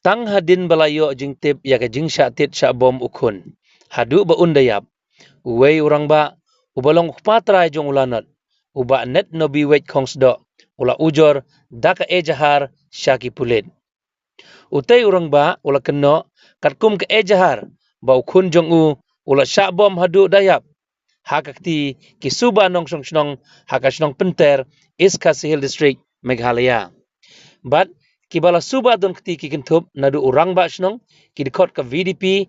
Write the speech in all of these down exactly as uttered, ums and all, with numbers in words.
Tang hadien ba la ïoh jingtip ïa ka jingshah tied shah bom u khun haduh ba un da ïap, uwei u rangbah uba long u kpa trai jong u lanot, u Bah Netnobiweit Khongsdoh, u la ujor da ka ejahar sha ki pulit. Utei u rangbah u la kynnoh katkum ka ejahar ba u khun jong u u la shah bom haduh da ïap ha ka kti ki suba nongshong shnong ha ka shnong Pynter, East Khasi Hills District, Meghalaya. Bad kiba la suba don kti ki kynthup naduh u rangbah shnong, ki dkhot ka V D P,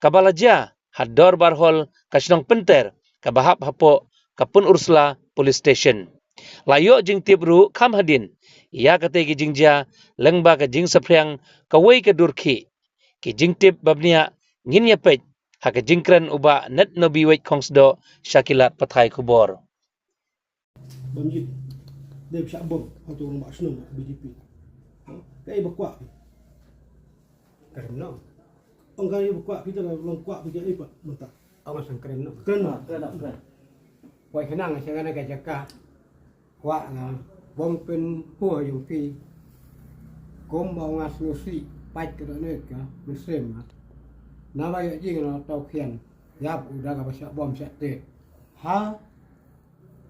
kaba la jia ha Dorbar Hall ka shnong Pynter, kaba hap hapoh ka Pynursla Police Station. La ïoh jingtip ruh kham hadien ïa katei ka jingjia lyngba ka jingsaphriang kawei ka dur khih. Ki jingtip ba bniah ngin ïa peit ha ka jingkren u Bah Netnobiweit Khongsdoh sha ki lad pathai khubor. Bam jit. Dei shah bom ha tu rangbah shnong B J P. Kaei ba kwah phi? Kren noh. Ong kaei ba kwah phi, te la long kwah phi kaei pat mynta? Ong sngewkren noh. Kren noh. Kren noh, kren. Poi khnang sha kane ka jaka. Kwah nga bom pynpur jong phi. Kumba nga sngewsih pat ka dei ka mynsiem nga. Naba ïoh jingïathuh khian ïap u da kaba shah bom shah tied ha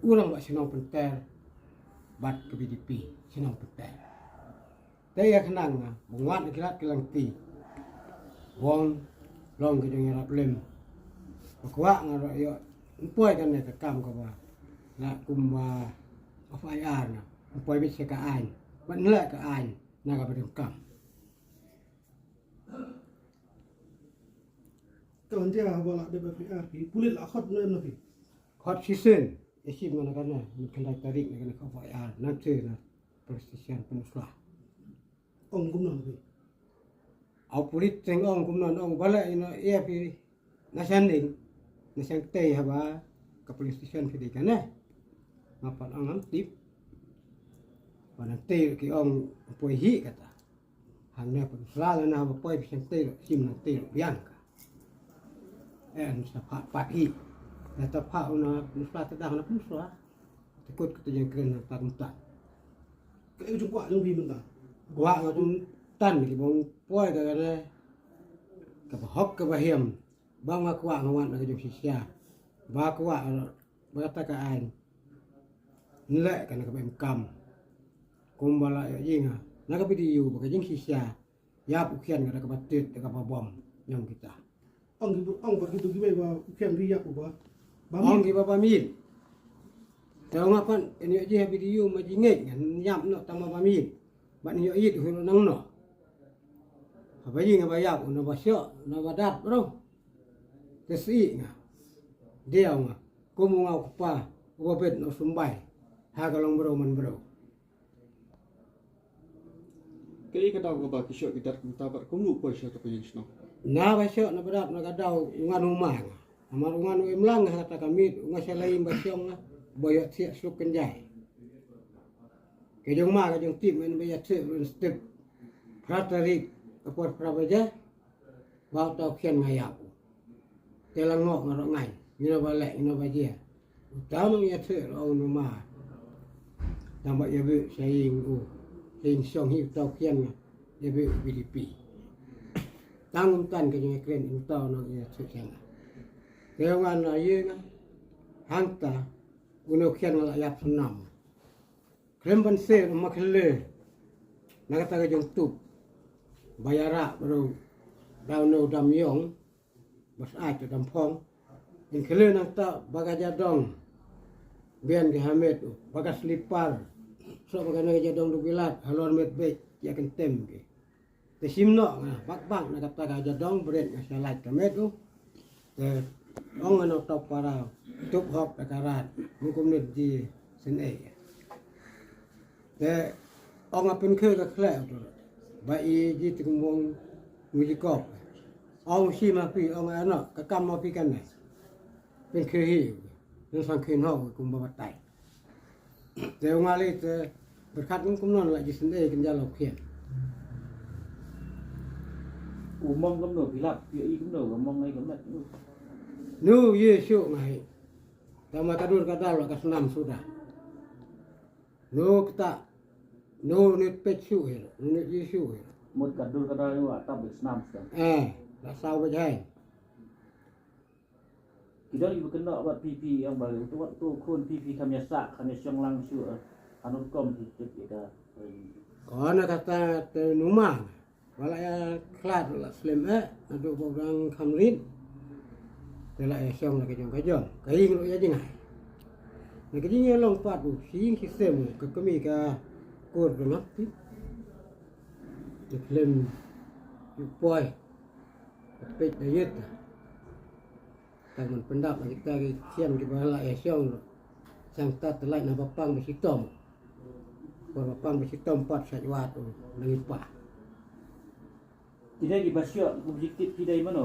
u rangbah shnong Pynter bad ka V D P shnong Pynter. Te ïa khnang nga ba ngat ki lad ki lynti, bom long ka jingïarap lem. Ba kwah nga ruh ïoh poi kane ka kam kaba la kumba F I R nga, poi beit sha ka aiñ, ban leh ka aiñ na kaba donkam. Ka lynti haba la dep F I R phi, pulit la khot ne em na phi? Khot shisien, ïa shim na kane, mynta khyndai tarik na kane ka F I R, nangta na police station Pynursla. Ong kumno na phi? Au pulit teng ong kumno, ong ba leh ïa phi na shanding, na shangtei haba ka police station phi dei kane. Nga pat ong ngam tip. Ba nangtei ki ong poi hi kata. Hangne Pynursla lane haba poi phi shangtei ruh, shim nangtei ruh biang ka. Eh, nangta pat hi. Nangta pat u na Pynursla, te dang na Pynursla. Te kut kata jingkren nangta kumta. Kaei ka jingkwah jong phi mynta? Kwah nga kumta ki bym poi ka kane kaba hok kaba hiam. Ba nga kwah nga wan na ka jingshisha. Ba kwah ba kata ka aiñ. Nleh kane kaba em kam. Kumba la ïohi nga na ka video ba ka jingshisha ïap u khian ka da kaba tied da kaba bom jong kita. Ong ki, ong ba kitu kiwei ba u khian ri ïap u ba, ba ong mih, ki ba ba mih. Te ong nga pat, ïohi ha video ma jingngeit ngan ïap noh tang ba ba mih. Ba ïohi u hiro nang noh. Haba ïohi nga ba ïap u na ba shoh na ba dat bro. Te sih nga. Dia nga. Kum u nga u kpa u ba bet na u sumbai ha ka long bro man bro. Kaei ka daw kaba ki shoh ki dat kumta bad kumno poi sha ka pynïaid shnong? Na ba shoh na ba dat na ka daw u ngan u ma nga. Namar u ngan u im lang ha kata ka miet, u nga sha la im ba shong nga ba ïoh thiah suk kynjai. Ka jong ma ka jong tip men ba ïa thiah rin step. Phra tarik ka por phra baje. Ba uta u khian nga ïap u. Te la ngok nga ruh ngai, ngin ïa ba leh, ngin ïa ba jia. Uta ma ngi ïathuh ruh ong u ma. Tang ba ïa beh sha ïing u, sha ïing shong hi uta u khian nga, ïa beh u B D P. Tang um tan ka jingkren uta u nang ïathuh sha nga. Te nga na ïing nga, hangta u nang u khian nga la ïap snam. Khlem ban sir ma khlem na kata ka jong tup. Ba ïarap ruh daw no dam ïong. Ba sait dam phong. In khlem nangta ba ka jadong. Bian ki hamet ba ka slipar. So ba ka na ka jadong du bilat halor met bek ïa kan tem ki. Te shim noh nga bak bak na kata ka jadong bret nga sha lait ka met u. Te ong nga nong tau para tup hok da ka rat. Mu kum nit ji sen ei. Te ong nga pynkhie ka khleh u tu. Ba i ji ti kumong mu ji kop. Ong shim ma phi ong nga noh ka kam ma phi kan ne. Pynkhie hi. Nang sang khin hok kum ba batai. Te u nga lei te byrkhat kum kum non la jisendei kin jalo khian. U mong kumno, phi lap phi i kumno, u mong ngai ka met. Nu ye shu ngai. Tama ka dur ka dal ka snam suda. Nu kata. Nu nit pet shu he. Nu nit ye shu he. Mut ka dur ka dor ïa u la tap bad snam sdang. Eh, la saw bad hai. Ki don kiba kynnoh bad phi phi ong ba uto wat uto khun phi phi kham ïa sah kham ïa shong lang shuh. Hano rukom phi tip ïa ka. Ko na kata te numa. Wala ïa khlad wala slem eh naduh ba u dang kham rit. Te la ïa shong la ka jong ka jong ka ïing ruh ïa jngai. Na ka jingïalong pat u shi ïing shi sem u ka kmie ka kur ka ngap ti. Te khlem ïu poi ka peit da ïit. Tang man pyndap la kita ki khian kiba la ïa shong ruh. Shang tat te lait na ba pang ba shitom. Por ba pang ba shitom pat sha jwat u nang i pa. Kine kiba shuh kum jingtip ki dei mano?